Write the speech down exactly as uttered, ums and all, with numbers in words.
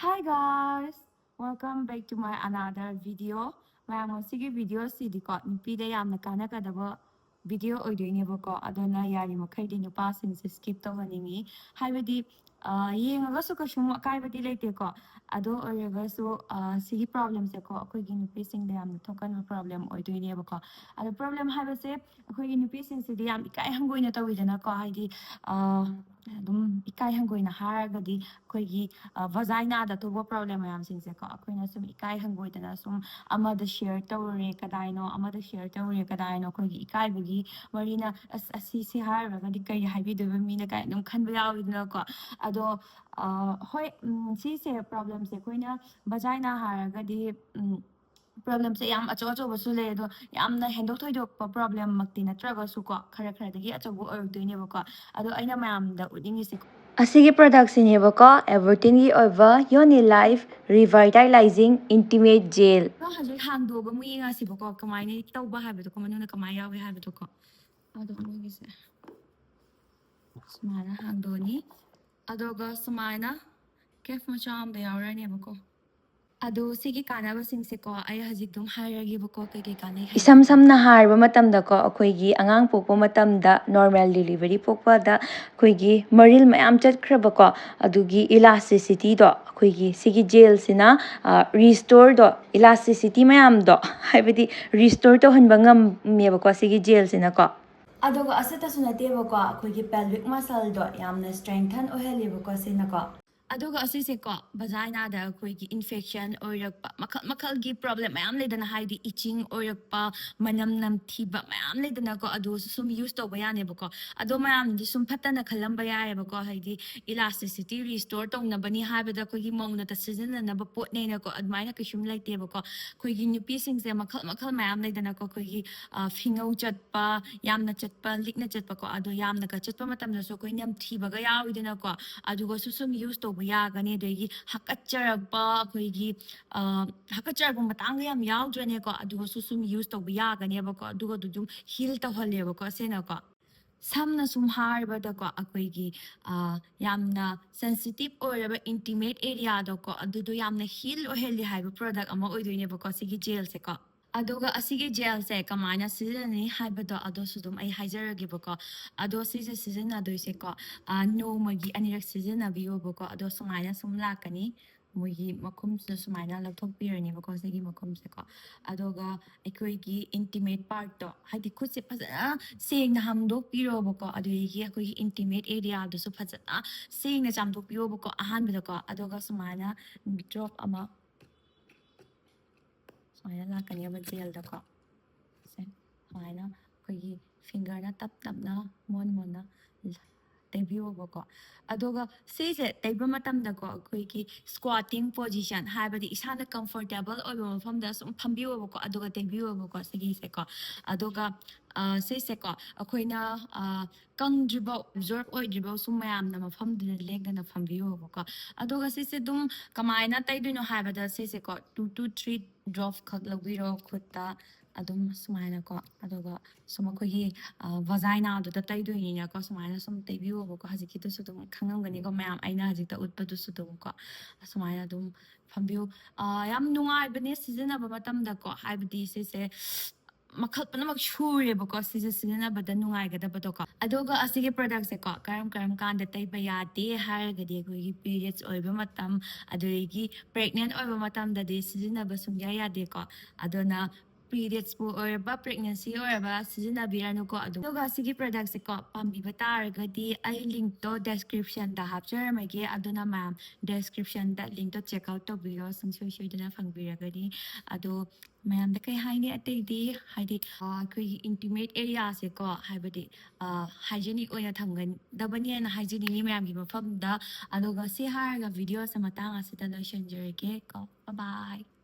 Hi guys, welcome back to my another video. ꯃꯌꯥꯝ, ꯉꯁꯤꯒꯤ video ꯁꯤꯗꯤꯀꯣ, ꯅꯨꯄꯤꯗ ꯌꯥꯝꯅ ꯀꯥꯟꯅꯒꯗꯕ video ꯑꯣꯏꯗꯣꯏꯅꯦꯕꯀꯣ꯫ ꯑꯗꯨꯅ ꯌꯥꯔꯤꯃꯈꯩꯗꯤ ꯅꯨꯄꯥꯁꯤꯡꯁꯦ skip ꯇꯧꯍꯟꯅꯤꯡꯉꯤ꯫ ꯍꯥꯏꯕꯗꯤ, ꯑ, ꯌꯦꯡꯉꯒꯁꯨ ꯀꯩꯁꯨꯝ ꯑꯀꯥꯏꯕꯗꯤ ꯂꯩꯇꯦꯀꯣ꯫ ꯑꯗꯨ ꯑꯣꯏꯔꯒꯁꯨ, ꯑ, ꯁꯤꯒꯤ problem ꯁꯦꯀꯣ, ꯑꯩꯈꯣꯏꯒꯤ ꯅꯨꯄꯤꯁꯤꯡꯗ ꯌꯥꯝꯅ ꯊꯣꯛꯀꯟꯕ problem ꯑꯣꯏꯗꯣꯏꯅꯦꯕꯀꯣ꯫ ꯑꯗꯣ problem ꯍꯥꯏꯕꯁꯦ, ꯑꯩꯈꯣꯏꯒꯤ ꯅꯨꯄꯤꯁꯤꯡꯁꯤꯗꯤ ꯌꯥꯝ ꯏꯀꯥꯏ ꯍꯪꯒꯣꯏꯅ ꯇꯧꯋꯤꯗꯅꯀꯣ꯫ ꯍꯥꯏꯗꯤ, ꯑ, ꯑꯗꯨꯝ ꯏꯀꯥꯏ ꯍꯪꯒꯣꯏꯅ ꯍꯥꯏꯔꯒꯗꯤ ꯑꯩꯈꯣꯏꯒꯤ, ꯑ, vagina ꯗ ꯊꯣꯛꯄ problem ꯃꯌꯥꯝꯁꯤꯡꯁꯦꯀꯣ, ꯑꯩꯈꯣꯏꯅ ꯁꯨꯝ ꯏꯀꯥꯏ ꯍꯪꯒꯣꯏꯗꯅ ꯁꯨꯝ ꯑꯃꯗ share ꯇꯧꯔꯨꯔꯦ ꯀꯗꯥꯏꯅꯣ, ꯑꯃꯗ share ꯇꯧꯔꯨꯔꯦ ꯀꯗꯥꯏꯅꯣ, ꯑꯩꯈꯣꯏꯒꯤ ꯏꯀꯥꯏꯕꯒꯤ ꯃꯔꯤꯅ, "ꯑꯁ, ꯑꯁꯤꯁꯤ ꯍꯥꯏꯔꯨꯔꯒꯗꯤ ꯀꯔꯤ ꯍꯥꯏꯕꯤꯗꯣꯏꯕ ꯃꯤꯅ?" ꯀꯥꯏꯅ ꯑꯗꯨꯝ ꯈꯟꯕ ꯌꯥꯎꯋꯤꯗꯅꯀꯣ꯫ ꯑꯗꯣ, ꯑ, ꯍꯣꯏ, ꯎꯝ, ꯁꯤꯁꯦ problem ꯁꯦ ꯑꯩꯈꯣꯏꯅ vagina ꯍꯥꯏꯔꯒꯗꯤ, ꯎꯝ, problem ꯁꯦ ꯌꯥꯝ ꯑꯆꯧ ꯑꯆꯧꯕꯁꯨ ꯂꯩ, ꯑꯗꯣ ꯌꯥꯝꯅ ꯍꯦꯟꯗꯣꯛ ꯊꯣꯏꯗꯣꯛꯄ problem ꯃꯛꯇꯤ ꯅꯠꯇ꯭ꯔꯒꯁꯨꯀꯣ, ꯈꯔ ꯈꯔꯗꯒꯤ ꯑꯆꯧꯕ ꯑꯣꯏꯔꯛꯇꯣꯏꯅꯦꯕꯀꯣ꯫ ꯑꯗꯣ ꯑꯩꯅ ꯃꯌꯥꯝꯗ ꯎꯠꯅꯤꯡꯉꯤꯁꯦ ꯑꯁꯤꯒꯤ product ꯁꯤꯅꯦꯕꯀꯣ, ꯑꯦꯚꯔꯇꯤꯟꯒꯤ ꯑꯣꯏꯕ Yoni Life Revitalizing Intimate Gel꯫ ꯑꯗꯣ ꯍꯧꯖꯤꯛ ꯍꯥꯡꯗꯣꯛꯑꯒ ꯑꯃꯨꯛ ꯌꯦꯡꯉꯁꯤꯕꯀꯣ, ꯀꯃꯥꯏꯅ ꯇꯧꯕ ꯍꯥꯏꯕꯗꯣꯀꯣ, ꯃꯅꯨꯡꯗ ꯀꯃꯥꯏꯅ ꯌꯥꯎꯒꯦ ꯍꯥꯏꯕꯗꯣꯀꯣ꯫ ꯑꯗꯣ ꯃꯣꯏꯒꯤꯁꯦ ꯁꯨꯃꯥꯏꯅ ꯍꯥꯡꯗꯣꯛꯑꯅꯤ꯫ ꯑꯗꯨꯒ ꯁꯨꯃꯥꯏꯅ cap ꯃꯆꯥ ꯑꯃꯗ ꯌꯥꯎꯔꯅꯦꯕꯀꯣ꯫ ꯑꯗꯣ ꯁꯤꯒꯤ ꯀꯥꯟꯅꯕꯁꯤꯡꯁꯦꯀꯣ, ꯑꯩ ꯍꯧꯖꯤꯛ ꯑꯗꯨꯝ ꯍꯥꯏꯔꯒꯦꯕꯀꯣ, ꯀꯩꯀꯩ ꯀꯥꯟꯅꯩ ꯍꯥꯏꯕꯗꯣ꯫ ꯏꯁꯝ ꯁꯝꯅ ꯍꯥꯏꯔꯕ ꯃꯇꯝꯗꯀꯣ, ꯑꯩꯈꯣꯏꯒꯤ ꯑꯉꯥꯡ ꯄꯣꯛꯄ ꯃꯇꯝꯗ, normal delivery ꯄꯣꯛꯄꯗ ꯑꯩꯈꯣꯏꯒꯤ ꯃꯔꯤꯜ ꯃꯌꯥꯝ ꯆꯠꯈ꯭ꯔꯕꯀꯣ, ꯑꯗꯨꯒꯤ elasticity ꯗꯣ ꯑꯩꯈꯣꯏꯒꯤ ꯁꯤꯒꯤ gel ꯁꯤꯅ, ꯑ, restore ꯗꯣ, elasticity ꯃꯌꯥꯝꯗꯣ, ꯍꯥꯏꯕꯗꯤ restore ꯇꯧꯍꯟꯕ ꯉꯝꯃꯦꯕꯀꯣ ꯁꯤꯒꯤ gel ꯁꯤꯅꯀꯣ꯫ ꯑꯗꯨꯒ ꯑꯁꯤꯇꯁꯨ ꯅꯠꯇꯦꯕꯀꯣ, ꯑꯩꯈꯣꯏꯒꯤ pelvic muscle ꯗꯣ ꯌꯥꯝꯅ strengthen ꯑꯣꯏꯍꯜꯂꯦꯕꯀꯣ ꯁꯤꯅꯀꯣ꯫ ꯑꯗꯨꯒ ꯑꯁꯤꯁꯦꯀꯣ, vagina ꯗ ꯑꯩꯈꯣꯏꯒꯤ infection ꯑꯣꯏꯔꯛꯄ, ꯃꯈꯜ ꯃꯈꯜꯒꯤ problem ꯃꯌꯥꯝ ꯂꯩꯗꯅ, ꯍꯥꯏꯗꯤ itching ꯑꯣꯏꯔꯛꯄ, ꯃꯅꯝ ꯅꯝꯊꯤꯕ ꯃꯌꯥꯝ ꯂꯩꯗꯅꯀꯣ, ꯑꯗꯨꯁꯨ ꯁꯨꯝ use ꯇꯧꯕ ꯌꯥꯅꯦꯕꯀꯣ꯫ ꯑꯗꯣ ꯃꯌꯥꯝꯗꯤ ꯁꯨꯝ ꯐꯠꯇꯅ ꯈꯜꯂꯝꯕ ꯌꯥꯏꯌꯦꯕꯀꯣ, ꯍꯥꯏꯗꯤ elasticity restore ꯇꯧꯅꯕꯅꯤ ꯍꯥꯏꯕꯗ ꯑꯩꯈꯣꯏꯒꯤ ꯃꯧꯅꯇ ꯁꯤꯖꯤꯟꯅꯅꯕ ꯄꯣꯠꯅꯦꯅꯀꯣ, ꯑꯗꯨꯃꯥꯏꯅ ꯀꯩꯁꯨꯝ ꯂꯩꯇꯦꯕꯀꯣ꯫ ꯑꯩꯈꯣꯏꯒꯤ ꯅꯨꯄꯤꯁꯤꯡꯁꯦ ꯃꯈꯜ ꯃꯈꯜ ꯃꯌꯥꯝ ꯂꯩꯗꯅꯀꯣ, ꯑꯩꯈꯣꯏꯒꯤ, ꯑ, ꯐꯤꯉꯧ ꯆꯠꯄ, ꯌꯥꯝꯅ ꯆꯠꯄ, ꯂꯤꯛꯅ ꯆꯠꯄꯀꯣ, ꯑꯗꯣ ꯌꯥꯝꯅꯒ ꯆꯠꯄ ꯃꯇꯝꯗꯁꯨ ꯑꯩꯈꯣꯏ ꯅꯝꯊꯤꯕꯒ ꯌꯥꯎꯋꯤꯗꯅꯀꯣ, ꯑꯗꯨꯒꯁꯨ ꯁꯨꯝ use ꯇꯧꯕ ꯌꯥꯒꯅꯤ꯫ ꯑꯗꯒꯤ ꯍꯥꯀꯠꯆꯔꯛꯄ, ꯑꯩꯈꯣꯏꯒꯤ, ꯑ, ꯍꯥꯀꯠꯆꯔꯛꯄ ꯃꯇꯥꯡꯒ ꯌꯥꯝ ꯌꯥꯎꯗ꯭ꯔꯅꯦꯀꯣ, ꯑꯗꯨꯒꯁꯨ ꯁꯨꯝ use ꯇꯧꯕ ꯌꯥꯒꯅꯦꯕꯀꯣ, ꯑꯗꯨꯒ ꯑꯗꯨ ꯑꯗꯨꯝ heal ꯇꯧꯍꯜꯂꯦꯕꯀꯣ ꯁꯤꯅꯀꯣ꯫ ꯁꯝꯅ ꯁꯨꯝ ꯍꯥꯏꯔꯕꯗꯀꯣ, ꯑꯩꯈꯣꯏꯒꯤ ꯑ, ꯌꯥꯝꯅ ꯁꯦꯟꯁꯤꯇꯤꯞ ꯑꯣꯏꯔꯕ ꯏꯟꯇꯤꯃꯦꯠ ꯑꯦꯔꯤꯌꯥꯗꯣꯀꯣ, ꯑꯗꯨꯗꯣ ꯌꯥꯝꯅ ꯍꯤꯜ ꯑꯣꯏꯍꯜꯂꯤ ꯍꯥꯏꯕ ꯄ꯭ꯔꯗꯛ ꯑꯃ ꯑꯣꯏꯗꯣꯏꯅꯦꯕꯀꯣ, ꯁꯤꯒꯤ ꯖꯦꯜꯁꯦꯀꯣ꯫ ꯑꯗꯨꯒ ꯑꯁꯤꯒꯤ ꯖꯦꯜꯁꯦ ꯀꯃꯥꯏꯅ ꯁꯤꯖꯤꯟꯅꯅꯤ ꯍꯥꯏꯕꯗꯣ ꯑꯗꯨꯁꯨ ꯑꯗꯨꯝ ꯑꯩ ꯍꯥꯏꯖꯔꯒꯦꯕꯀꯣ꯫ ꯑꯗꯣ ꯁꯤꯁꯦ ꯁꯤꯖꯤꯟꯅꯗꯣꯏꯁꯦꯀꯣ, ꯑ, ꯅꯣꯡꯃꯒꯤ ꯑꯅꯤꯔꯛ ꯁꯤꯖꯤꯟꯅꯕꯤꯌꯣꯕꯀꯣ꯫ ꯑꯗꯣ ꯁꯨꯃꯥꯏꯅ ꯁꯨꯝ ꯂꯥꯛꯀꯅꯤ, ꯃꯣꯏꯒꯤ ꯃꯈꯨꯝꯁꯤꯗ ꯁꯨꯃꯥꯏꯅ ꯂꯧꯊꯣꯛꯄꯤꯔꯅꯦꯕꯀꯣ, ꯁꯤꯒꯤ ꯃꯈꯨꯝꯁꯦꯀꯣ꯫ ꯑꯗꯨꯒ ꯑꯩꯈꯣꯏꯒꯤ ꯏꯟꯇꯤꯃꯦꯠ ꯄꯥꯔꯠꯇꯣ, ꯍꯥꯏꯗꯤ ꯈꯨꯠꯁꯦ ꯐꯖꯅ ꯁꯦꯡꯅ ꯍꯥꯝꯗꯣꯛꯄꯤꯔꯣꯕꯀꯣ꯫ ꯑꯗꯨꯗꯒꯤ ꯑꯩꯈꯣꯏꯒꯤ ꯏꯟꯇꯤꯃꯦꯠ ꯑꯦꯔꯤꯌꯥꯗꯨꯁꯨ ꯐꯖꯅ ꯁꯦꯡꯅ ꯆꯥꯝꯊꯣꯛꯄꯤꯌꯣꯕꯀꯣ ꯑꯍꯥꯟꯕꯗꯀꯣ꯫ ꯑꯗꯨꯒ ꯁꯨꯃꯥꯏꯅ ꯗ꯭ꯔꯣꯞ ꯑꯃ ꯁꯨꯃꯥꯏꯅ ꯂꯥꯛꯀꯅꯦꯕ ꯖꯦꯜꯗꯀꯣ꯫ ꯁꯦ, ꯁꯨꯃꯥꯏꯅ ꯑꯩꯈꯣꯏꯒꯤ ꯐꯤꯡꯒꯔꯅ ꯇꯞ ꯇꯞꯅ ꯃꯣꯟ ꯃꯣꯟꯅ ꯇꯩꯕꯤꯌꯣꯕꯀꯣ꯫ ꯑꯗꯨꯒ ꯁꯤꯁꯦ ꯇꯩꯕ ꯃꯇꯝꯗꯀꯣ, ꯑꯩꯈꯣꯏꯒꯤ ꯁ꯭ꯀ꯭ꯋꯥꯇꯤꯡ ꯄꯣꯖꯤꯁꯟ, ꯍꯥꯏꯕꯗꯤ ꯏꯁꯥꯅ ꯀꯝꯐꯣꯔꯇꯦꯕꯜ ꯑꯣꯏꯕ ꯃꯐꯝꯗ ꯁꯨꯝ ꯐꯝꯕꯤꯌꯣꯕꯀꯣ, ꯑꯗꯨꯒ ꯇꯩꯕꯤꯌꯣꯕꯀꯣ ꯁꯤꯒꯤꯁꯦꯀꯣ꯫ ꯑꯗꯨꯒ ꯑ, ꯁꯤꯁꯦꯀꯣ ꯑꯩꯈꯣꯏꯅ ꯑ, ꯀꯪꯗ꯭ꯔꯤꯐꯥꯎ, ꯑꯦꯕꯖꯣꯔꯕ ꯑꯣꯏꯗ꯭ꯔꯤꯐꯥꯎ ꯁꯨꯝ ꯃꯌꯥꯝꯅ ꯃꯐꯝꯗꯨꯗ ꯂꯦꯡꯗꯅ ꯐꯝꯕꯤꯌꯣꯕꯀꯣ꯫ ꯑꯗꯨꯒ ꯁꯤꯁꯦ ꯑꯗꯨꯝ ꯀꯃꯥꯏꯅ ꯇꯩꯗꯣꯏꯅꯣ ꯍꯥꯏꯕꯗ, ꯁꯤꯁꯦꯀꯣ two to three drops ꯈꯛ ꯂꯧꯕꯤꯔꯣ ꯈꯨꯠꯇ, ꯑꯗꯨꯝ ꯁꯨꯃꯥꯏꯅꯀꯣ꯫ ꯑꯗꯨꯒ ꯁꯨꯝ ꯑꯩꯈꯣꯏꯒꯤ ꯚꯖꯥꯏꯅꯥꯗꯨꯗ ꯇꯩꯗꯣꯏꯅꯤꯅꯀꯣ, ꯁꯨꯃꯥꯏꯅ ꯁꯨꯝ ꯇꯩꯕꯤꯌꯣꯕꯀꯣ꯫ ꯍꯧꯖꯤꯛꯀꯤꯗꯨꯁꯨ ꯑꯗꯨꯝ ꯈꯪꯉꯝꯒꯅꯤꯀꯣ ꯃꯌꯥꯝ, ꯑꯩꯅ ꯍꯧꯖꯤꯛꯇ ꯎꯠꯄꯗꯨꯁꯨ ꯑꯗꯨꯝꯀꯣ꯫ ꯁꯨꯃꯥꯏꯅ ꯑꯗꯨꯝ ꯐꯝꯕꯤꯌꯨ꯫ ꯑ, ꯌꯥꯝ ꯅꯨꯡꯉꯥꯏꯕꯅꯦ ꯁꯤꯖꯤꯟꯅꯕ ꯃꯇꯝꯗꯀꯣ, ꯍꯥꯏꯕꯗꯤ ꯁꯤꯁꯦ ꯃꯈꯜ ꯄꯨꯝꯅꯃꯛ ꯁꯨꯔꯦꯕꯀꯣ, ꯁꯤꯁꯦ ꯁꯤꯖꯤꯟꯅꯕꯗ ꯅꯨꯡꯉꯥꯏꯒꯗꯕꯗꯣꯀꯣ꯫ ꯑꯗꯨꯒ ꯑꯁꯤꯒꯤ ꯄ꯭ꯔꯗꯛꯁꯦꯀꯣ ꯀꯔꯝ ꯀꯔꯝ ꯀꯥꯟꯗ ꯇꯩꯕ ꯌꯥꯗꯦ ꯍꯥꯏꯔꯒꯗꯤ, ꯑꯩꯈꯣꯏꯒꯤ ꯄꯤꯔꯤꯌꯠꯁ ꯑꯣꯏꯕ ꯃꯇꯝ, ꯑꯗꯨꯗꯒꯤ ꯄ꯭ꯔꯦꯒꯅꯦꯟ ꯑꯣꯏꯕ ꯃꯇꯝꯗꯗꯤ ꯁꯤꯖꯤꯟꯅꯕ ꯁꯨꯡꯌꯥ ꯌꯥꯗꯦꯀꯣ꯫ ꯑꯗꯨꯅ ꯄꯤꯔꯤꯌꯠꯁꯄꯨ ꯑꯣꯏꯔꯕ, ꯄ꯭ꯔꯦꯒꯅꯦꯟꯁꯤ ꯑꯣꯏꯔꯕ ꯁꯤꯖꯤꯟꯅꯕꯤꯔꯅꯨꯀꯣ꯫ ꯑꯗꯨꯝ, ꯑꯗꯨꯒ ꯁꯤꯒꯤ ꯄ꯭ꯔꯗꯛꯁꯦꯀꯣ ꯄꯥꯝꯕꯤꯕ ꯇꯥꯔꯒꯗꯤ, ꯑꯩ ꯂꯤꯡꯛꯇꯣ ꯗꯦꯁꯀ꯭ꯔꯤꯞꯁꯟꯗ ꯍꯥꯞꯆꯔꯝꯃꯒꯦ, ꯑꯗꯨꯅ ꯃꯌꯥꯝ ꯗꯦꯁꯀ꯭ꯔꯤꯞꯁꯟꯗ ꯂꯤꯡꯛꯇꯣ ꯆꯦꯛ ꯑꯥꯎꯠ ꯇꯧꯕꯤꯔꯣ, ꯁꯨꯡꯁꯣꯏ ꯁꯣꯏꯗꯅ ꯐꯪꯕꯤꯔꯒꯅꯤ꯫ ꯑꯗꯣ ꯃꯌꯥꯝꯗ ꯀꯩ ꯍꯥꯏꯅꯤ ꯑꯇꯩꯗꯤ, ꯍꯥꯏꯗꯤ ꯑ, ꯑꯩꯈꯣꯏꯒꯤ ꯏꯟꯇꯤꯃꯦꯠ ꯑꯦꯔꯤꯌꯥꯁꯦꯀꯣ, ꯍꯥꯏꯕꯗꯤ ꯍꯥꯏꯖꯤꯅꯤꯛ ꯑꯣꯏꯅ ꯊꯝꯒꯗꯕꯅꯦꯅ ꯍꯥꯏꯖꯅꯤꯡꯉꯤ ꯃꯌꯥꯝꯒꯤ ꯃꯐꯝꯗ꯫ ꯑꯗꯨꯒ ꯁꯤ ꯍꯥꯏꯔꯒ ꯚꯤꯗꯤꯑꯣꯁꯦ ꯃꯇꯥꯡ ꯑꯁꯤꯗ ꯂꯣꯏꯁꯤꯟꯖꯔꯒꯦ ꯀꯣ꯫ Bye bye꯫